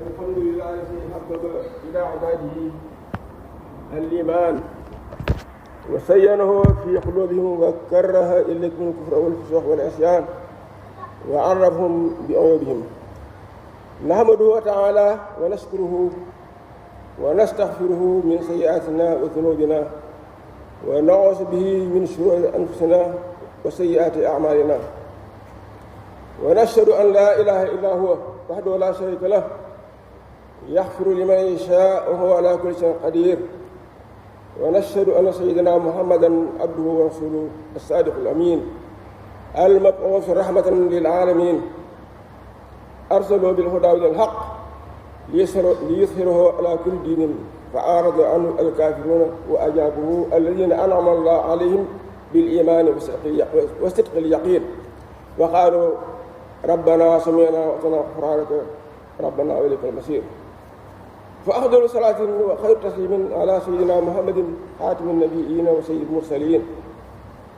الحمد لله الذي حبب إلى عباده الإيمان وزينه في قلوبهم وكره إليكم الكفر والفسوق والعصيان وعرفهم بعيوبهم. نحمده تعالى ونشكره ونستغفره من سيئاتنا وذنوبنا ونعوذ به من شرور أنفسنا وسيئات أعمالنا، ونشهد أن لا إله إلا هو وحده لا شريك له يغفر لمن يشاء وهو على كل شيء قدير، ونشهد أن سيدنا محمدا عبده ورسوله الصادق الأمين المبعوث رحمة للعالمين، أرسله بالهدى ودين الحق ليظهره على كل دين فأعرض عنه الكافرون وأجابه الذين أنعم الله عليهم بالإيمان وصدق اليقين وقالوا ربنا سمعنا وأطعنا غفرانك ربنا وإليك المصير. فأفضل صلاة وخير تسليم على سيدنا محمد خاتم النبيين وسيد المرسلين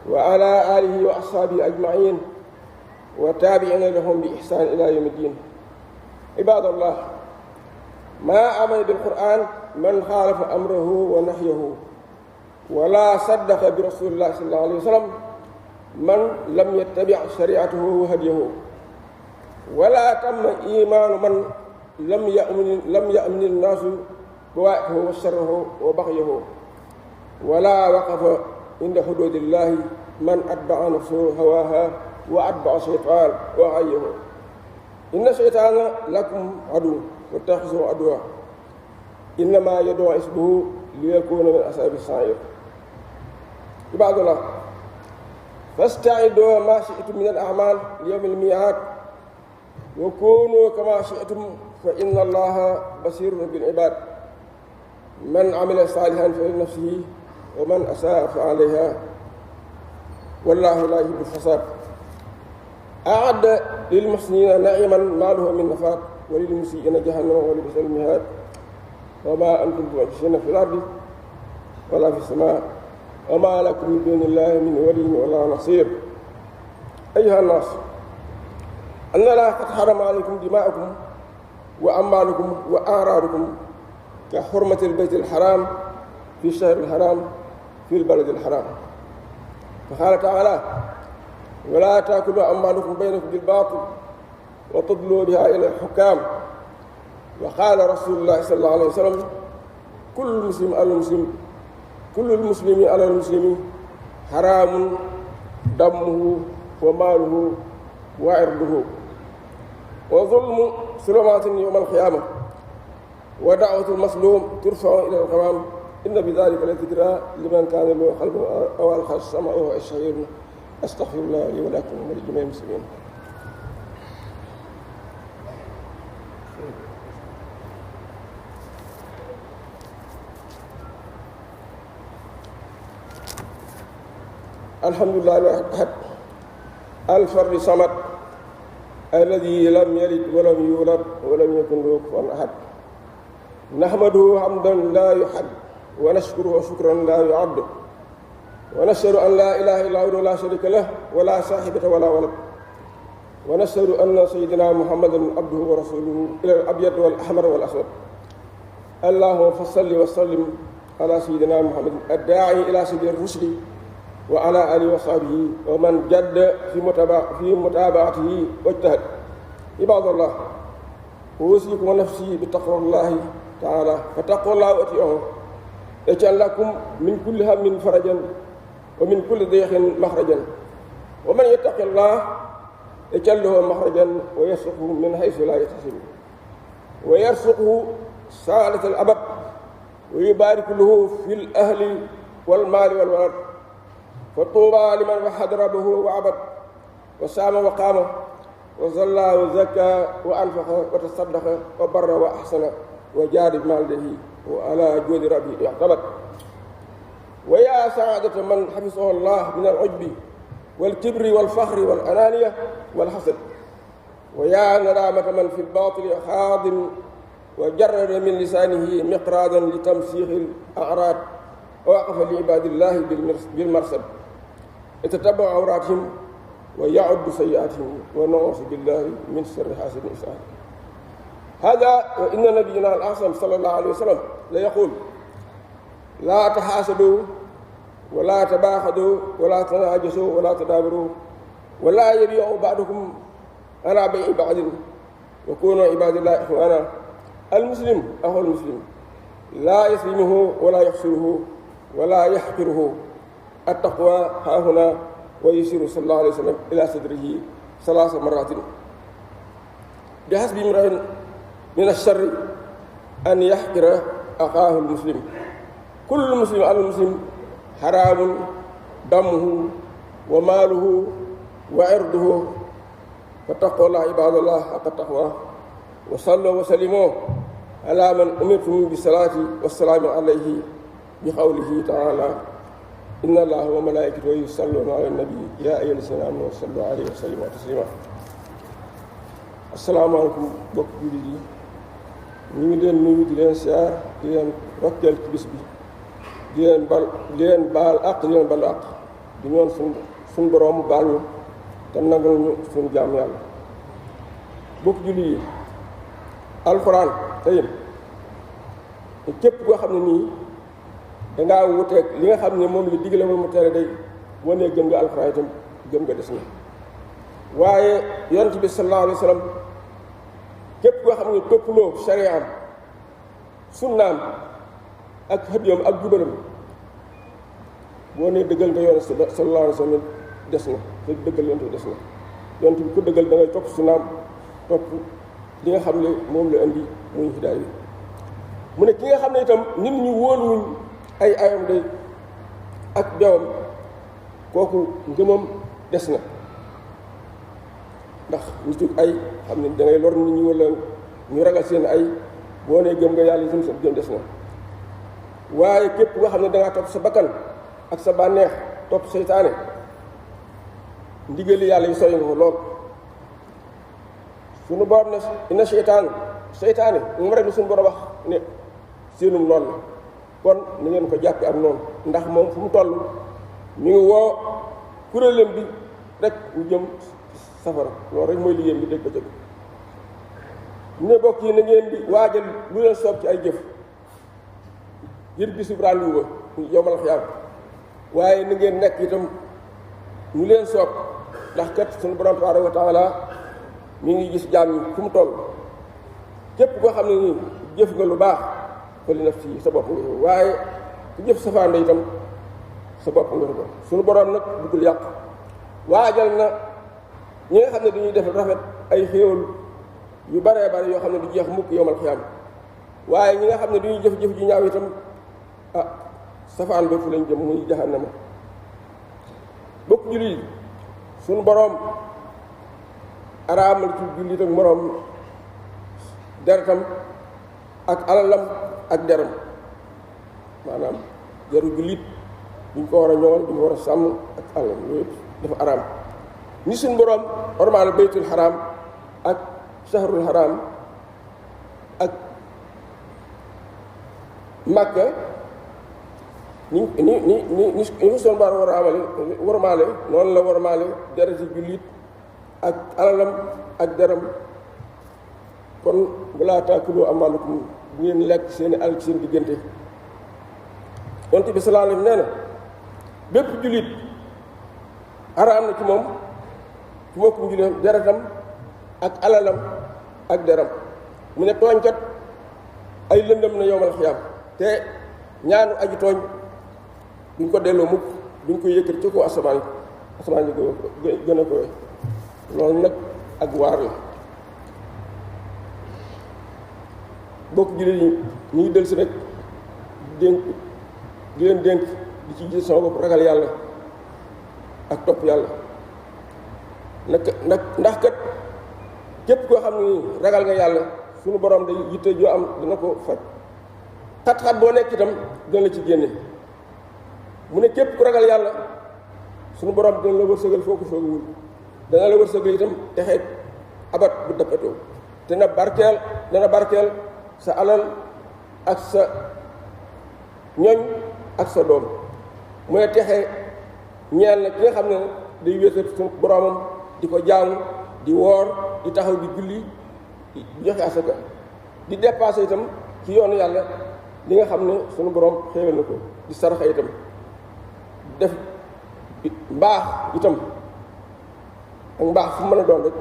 وعلى آله وأصحابه أجمعين وتابعين لهم بإحسان إلى يوم الدين. عباد الله، ما آمن بالقرآن من خالف أمره ونهيه ولا صدق برسول الله صلى الله عليه وسلم من لم يتبع شريعته وهديه، ولا تم إيمان من لم يأمن الناس بوائه وشره وبغيه، ولا وقف عند حدود الله من أتبع نفسه هواها وأتبع الشيطان وغيه. إن الشيطان لكم عدو واتخذوه عدوا إنما يدعو حزبه ليكون من أصحاب السعير. عباد الله، فاستعدوا ما شئتم من الأعمال ليوم الميعاد وكونوا كما شئتم فإن الله بصير بالعباد، من عمل صالحا فلنفسه ومن أساء فعليها والله لا يحب الفساد. أعد للمحسنين نعيما ما له من نفاد وللمسيئين جهنم ولبئس المهاد. وما أنتم بمعجزين في الأرض ولا في السماء وما لكم من دون الله من ولي ولا نصير. أيها الناس، أن الله قد حرم عليكم دماءكم وأموالكم وأعراضكم كحرمة البيت الحرام في الشهر الحرام في البلد الحرام. فقال تعالى: ولا تأكلوا أموالكم بينكم بالباطل وتضلوا بها إلى الحكام. وقال رسول الله صلى الله عليه وسلم: كل المسلم على المسلم حرام دمه وماله وعرضه، وظلم ظلمات يوم القيامة، ودعوة المظلوم ترفع إلى الغمام. إن بذلك لذكرى لمن كان له قلب أو ألقى السمع وهو شهيد. أستغفر الله لي ولكم ولجميع المسلمين. الحمد لله الواحد الفرد الصمد الذي لم يلد ولم يولد ولم يكن له كفوا أحد. نحمده حمدا لا يحد ونشكره شكرا لا يعد، ونشهد أن لا إله إلا هو لا شريك له ولا صاحبة ولا ولد، ونشهد أن سيدنا محمدا عبده ورسوله إلى الأبيض والأحمر والأسود. اللهم فصل وسلم على سيدنا محمد الداعي إلى سبيل الرشد وعلى آله وصحبه ومن جد في متابعته واجتهد. عباد الله، أوصيكم ونفسي بتقوى الله تعالى، فتقوى الله وأطيعوه يجعل لكم من كل هم فرجا ومن كل ضيق مخرجا، ومن يتق الله يجعل له مخرجا ويرزقه من حيث لا يحتسب، ويرزقه سعادة الأبد، ويبارك له في الأهل والمال والولد. فطوبى لمن وحد ربه وعبد وصام وقام وصلى وزكى وأنفق وتصدق وبر وأحسن وجاد بماله وعلى جود ربه اعتمد. ويا سعادة من حفظه الله من العجب والكبر والفخر والأنانية والحسد. ويا ندامة من في الباطل خاض وجرد من لسانه مقراضا لتمسيخ الأعراض ووقف لعباد الله بالمرصد يتتبع عوراتهم ويعد سيئاتهم ونعوذ بالله من شر حاسد إذا هذا وإن نبينا الأعظم صلى الله عليه وسلم لا يقول لا تحاسدوا ولا تباغضوا ولا تناجسوا ولا تدابروا ولا يبيع بعضكم على بيع بعض وكونوا عباد الله إخوانا. المسلم أخو المسلم لا يظلمه ولا يخسره ولا يحقره. التقوى ها هنا. ويشير صلى الله عليه وسلم إلى صدره 3 مرات. بحسب امرئ من الشر أن يحقر أخاه المسلم. كل مسلم على المسلم حرام دمه وماله وعرضه. فاتقوا الله عباد الله حق التقوى وصلوا وسلموا على من أمرتم بالصلاة والسلام عليه بقوله تعالى إن الله وملائكته يصلون على النبي يا أيها الذين آمنوا صلوا عليه وسلموا تسليما. asalaamaaleykum bokk jullit yi ñu ngi leen nuyu di leen siyaar di leen rokkeel ci bis bi di leen baal àq di leen balu àq di ñoon suñ borom mu baal ñu te nangal ñu suñu jaam yàlla. bokk jullit yi alxuraan tey képp koo xam ne nii dangaa wuteeg li nga xam ne moom la digle wala mu tere day boo nee gëm nga alxuraan itam gëm nga des na. waaye yonent bi sallallahu alayhi wa sallam képp koo xam ne toppuloo shariyaam sunnaam ak hadiyam ak jubalam boo nee dëggal nga yonent sallallahu alayhi wa sallam des na te dëggal yonent bi des na. yonent bi ku dëggal da ngay topp sunnaam topp li nga xam ne moom la indi muy hidaaya yi. mu ne ki nga xam ne itam nit ñi wóoluwuñ ay ayam day ak bewam kooku ngëmam des na. ndax nitu ay xam ne da ngay lor nit ñi wala ñu ragal seen ay boo nee gëm nga yàlla itam sa gëm des na. waaye képp nga xam ne dangaa topp sa bakkan ak sa bànneex topp seytaane ndigali yàlla yi sori nga ko lool. suñu borom ne inna seytaane moom rek la suñu borom wax ne seenum noonu la kon ni ngeen ko jàppe ak noonu ndax moom fu mu toll mi ngi woo kuréelam bi rek ñu jëm safara. loolu rek mooy liggéeyam bi dégg ba jëg ne bokk yi na ngeen di waajal lu leen soob ci ay jëf ngir bisu rendez-vous ba yowmal xiyaam. waaye na ngeen nekk itam ñu leen soob ndax kat suñu borom tabaaraka wa taala mi ngi gis jaam yi fu mu toll. képp koo xam ne nii jëf nga lu baax fa li nafsi sa bopp nga ko waaye ku jëf safaan itam sa bopp nga ko. suñu borom nag bëggul yàq. waajal na ñi nga xam ne dañuy def rafet ay xéewal yu baree bare yoo xam ne du jeex mukk yowmal xiyaam. waaye ñi nga xam ne dañuy jëf-jëf ji ñaaw itam safaan ba fu lañ jëm muy jahannama. bokk jullit suñu boroom araamal ci jullit ak moroom deretam ak alalam ak deram. maanaam deru jullit duñ ko war a ñoŋal duñ ko war a sàmm ak alalam loolu yëpp dafa araam. ni suñ boroom ormaal baytul xaraam ak shahrul xaraam ak Makka ni ko suñ boroom warmaale noonu la warmaale dereti jullit ak alalam ak deram. kon balaa taakulu amwaalukum bu ngeen lekk seeni alal ci seen diggante. Yonent bi sallallahu alayhi wa sallam nee na bépp jullit araam na ci moom ci mbokkum jullit deretam ak alalam ak deram. mu ne tooñkat ay lëndëm na yowmal xiyaam te ñaanu aji tooñ duñ ko delloo mukk duñ ko yëkkati ci kaw asamaan yi gën a koy loolu nag ak waar la. bokk jullit yi ñu ngi del si rek di leen dénk di ci gis sama bopp ragal yàlla ak topp yàlla. ndax kat képp koo xam ne ragal nga yàlla suñu borom day yitte joo am dina ko faj. xat-xat boo nekk itam dina la ci génne. mu ne képp ku ragal yàlla suñu borom dina la wërsëgal foo ko foogul dana la wërsëgal itam texeet abat bu dappatoo te dana barkeel sa alal ak sa ñoñ ak sa doom. mu ne texe ñeel na ki nga xam ne day wéetal suñu boromam di ko jaamu di woor di taxaw di julli di joxe asaka di dépassé itam ci yoonu yàlla li nga xam ne sunu borom xéewal na ko, di saraxa itam, def mbaax itam ak mbaax fu mën a doon rek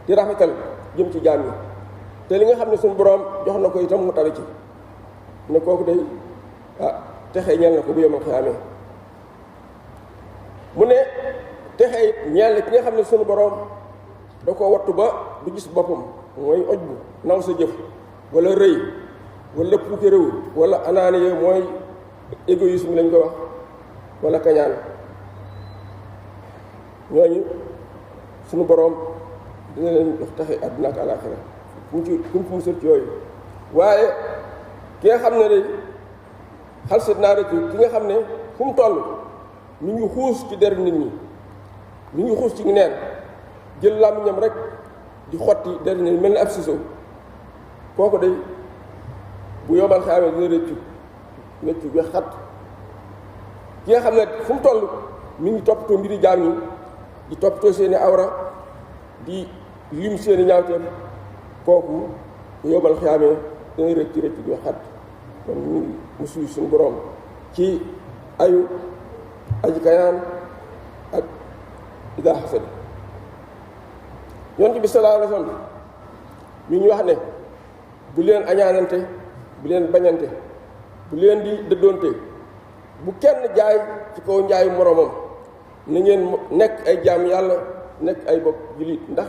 di rafetal jëm ci jaam yi, te li nga xam ne sunu borom jox na ko itam mu tabi ci ne kooku day texe ñeel na ko bu yomal xiyaamee. mu ne texe it ñeel na ki nga xam ne sunu borom da ko wattu ba du gis boppam, mooy oj bu naw sa jëf, wala rëy, wala puuke réew, wala anaaniye mooy égoïsme lañ ko wax, wala kañaan. ñooñu sunu borom dina leen jox taxe àdduna ak àllaaxira kum fu musal ci yooyu. waaye ki nga xam ne day xalset naa rek ki nga xam ne fu mu toll mi ngi xuus ci der nit ñi, mi ngi xuus ci neen, jël làmmiñam rek di xotti der nit ñi mel ni ab siso, kooku day bu yomal xaamee dina rëccu bi xat. ki nga xam ne fu mu toll mi ngi toppatoo mbiri jaam ñi, di toppatoo seeni awra, di lim seeni ñaawteem, kooku bu yomal xaamee dina rëccu bi xat. kon ñu musul suñu borom ci ayu aji kañaan ak idaa xasad. yonent bi sallallahu alayhi wa sallam mi ñu wax ne bu leen añaanante, bu leen bañante, bu leen di dëddoonte, bu kenn jaay ci kaw njaayu moromam, na ngeen nekk ay jaam yàlla, nekk ay bokk jullit, ndax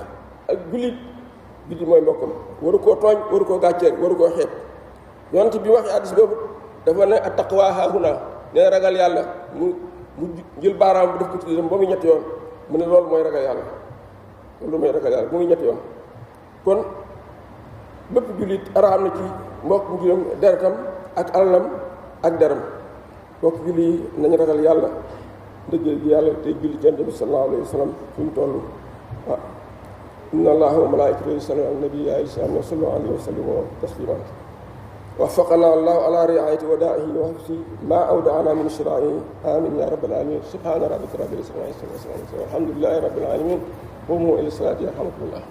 ak jullit mooy mbokkam, waru koo tooñ, waru koo gàcceel, waru koo xeeb. yonent bi waxee hadiis boobu dafa ne at-taqwa haahunaa, nee ragal yàlla mu jël baaraam bu def ko ci dem ba muy ñetti yoon, mu ne loolu mooy ragal yàlla, loolu mooy ragal yàlla ba muy ñetti yoon. kon bépp jullit araam na ci mbokk jullitam deretam ak alalam ak deram. mbokk julli yi nañu ragal yàlla, dëggal gi yàlla, tey julli ci Yonent bi sallallahu alayhi wa sallam fi mu toll. inna allaha wa malaa'ikatahu yusalluna ala nabi ya ayyuha allazina amanu sallu alayhi wa sallimu tasliman. وفقنا الله على رعاية ودائه وحفظه ما أودعنا من شرائه آمين يا رب العالمين. سبحان ربك رب العزة عما يصفون والحمد لله رب العالمين. قوموا إلى الصلاة يرحمكم الله.